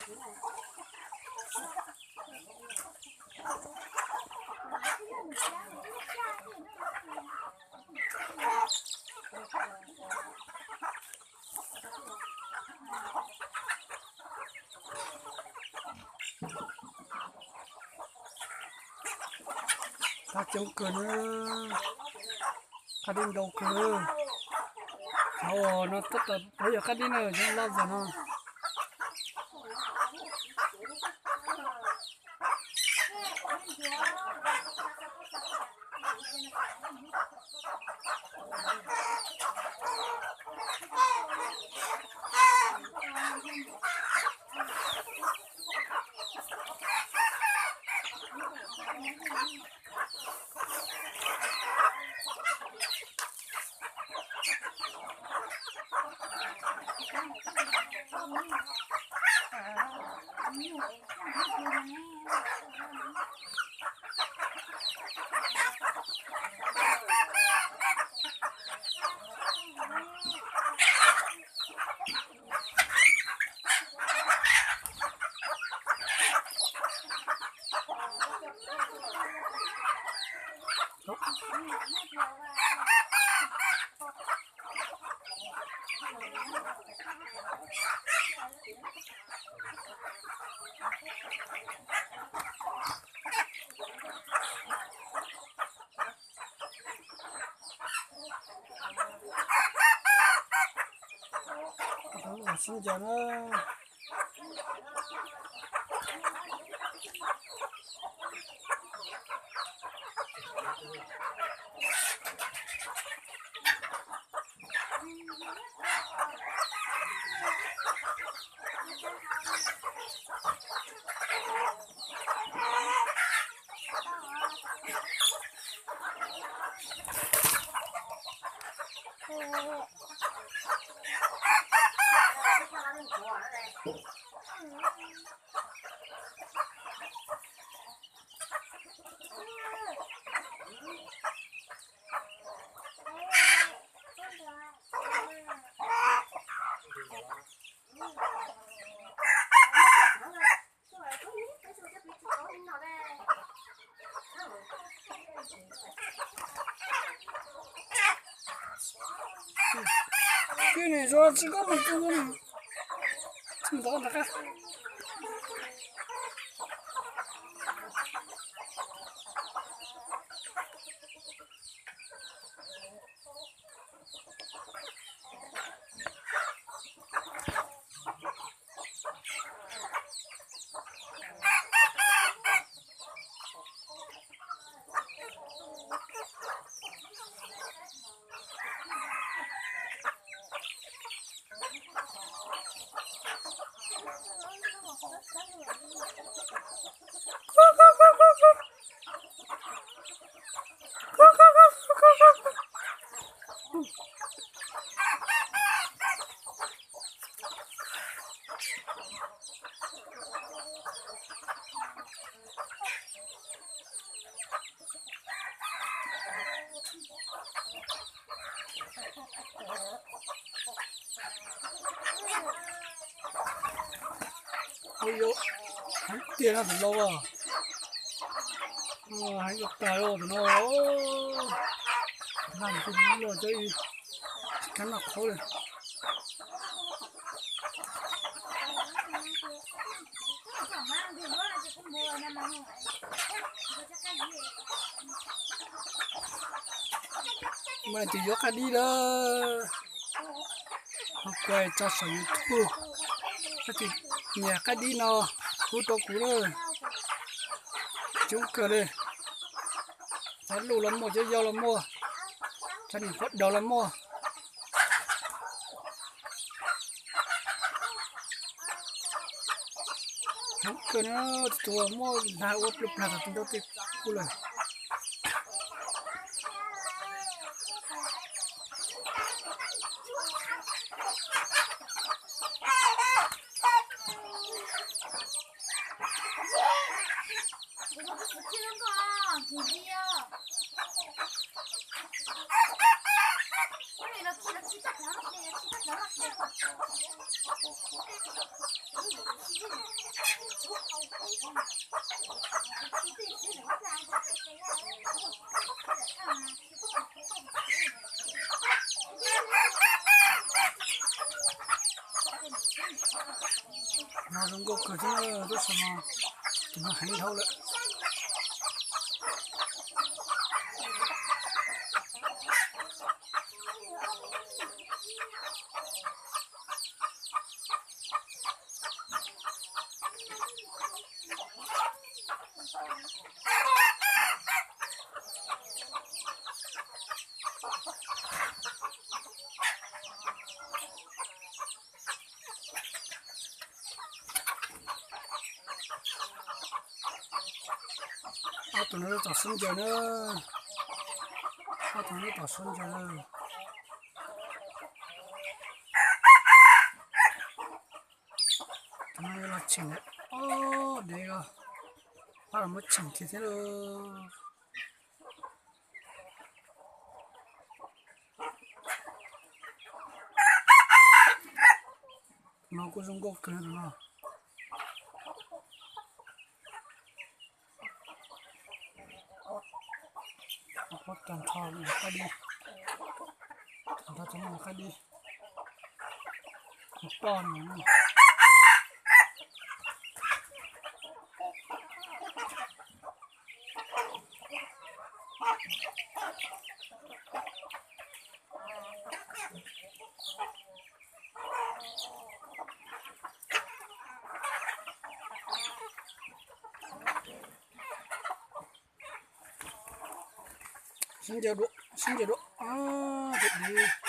Qab coob kawg na, qab dib ntau kawg. Qhov uas no tab tom pov yog qab dib na, cov loj zog no. Sib ncaws na. Kwj nws zoo tsis koj mus txog no, tsis mus tau nram qab. Ua yuav heev tiag no tus lau as, heev yuav tas tus no, nag tus loj cov tsis kav noj qhauv li. Mas ces yuav qab dib lawm, ho kuv tso saum YouTube, koj tus nyiam qab dib no hu rau kuv na. Coob kawg li, cov luj los muaj, cov yau los muaj, cov niam qhuav daus los muaj. Heev kawg na, tus muaj lag ua plag plag tom ntug tej kub lawm. No zoo nkauj kawg thiab, tab sis mas tus no heev dhau lawm. Ob tug no tom sub ncaws na. Ob tug no tom sub ncaws na. Tus no yuav los cheem lawm. Ob, dev os. Pab los muab cheem kiag thiab lauj. Tus no kuj zoo nkauj kawg tus no. Ua tag nrho nws qab dib, tag nrho tus no nws qab dib, nws poj nws. Sib ncaws dua, sib ncaws dua, tus dev.